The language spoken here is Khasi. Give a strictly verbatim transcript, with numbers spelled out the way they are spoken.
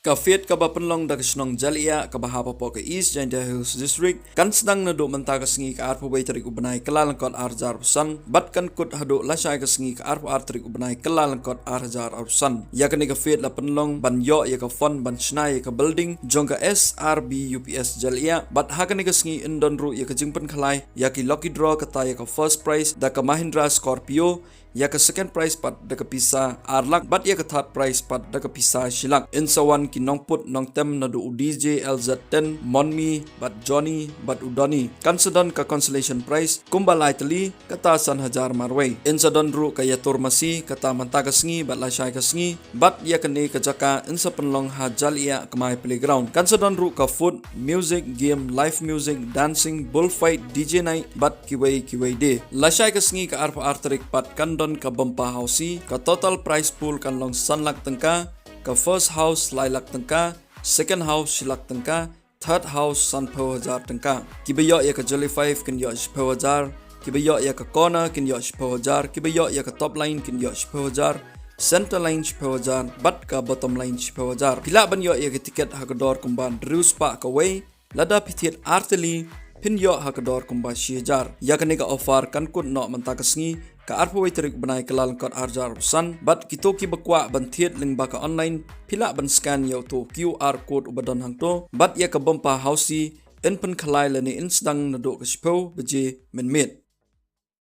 Ka Fete kaba pynlong da ka shnong Jalyiah kaba hap hapoh ka East Jaintia Hills District kan sdang naduh mynta ka sngi ka arphew wei tarik u bnai Kyllalyngkot ar hajar arphew san bad kan kut haduh lashai ka sngi ka arphew ar tarik u bnai Kyllalyngkot ar hajar arphew san. Ïa kane ka Fete la pynlong ban ïoh ïa ka fund ban shna ïa ka building jong ka S R B U P S Jalyiah bad ha kane ka sngi yn don ruh ïa ka jingpynkhlaiñ ïa ki lucky draw, kata ïa ka first prize da ka Mahindra Scorpio, ïa ka second prize pat da ka pisa ar lak bad ïa ka third prize pat da ka pisa shi lak. Yn sa wan ki nongput nongtem naduh u D J L Z ten, Monmi bad Johnny bad u Donny. Kan sa don ka consolation prize kumba lai tylli, kata san hajar marwei. Yn sa don ruh ka ïatur masi, kata mynta ka sngi bad lashai ka sngi, bad ïa kane ka jaka yn sa pynlong ha Jalyiah Kmai Playground. Kan sa don ruh ka food, music, game, live music, dancing, bullfight, D J night bad kiwei kiwei de. Lashai ka sngi ka arphew ar tarik pat kan don ka bumper housie, ka total prize pool kan long san lak tyngka, ka first house lai lak tyngka, second house shi lak tyngka, third house sanphew hajar tyngka. Kiba ïoh ïa ka Jolly Five kin ïoh shiphew hajar, kiba ïoh ïa ka corner kin ïoh shiphew hajar, kiba ïoh ïa ka top line kin ïoh shiphew hajar, center line shiphew hajar bad ka bottom line shiphew hajar. Phi lah ban ïoh ïa ka tiket ha ka dor kumba hynriew spah kawei. Lada phi thied ar tylli phin ïoh ha ka dor kumba shi hajar. Ïa kane ka offer kan kut noh mynta ka sngi ka arphew wei tarik u bnai Kyllalyngkot ar hajar arphew san bad kito kiba kwah ban thied lyngba ka online, phi lah ban scan ïa uto u Q R code uba don hangto bad ïa ka bumper housie yn pynkhlaiñ lane yn sdang naduh ka shiphew baje mynmiet.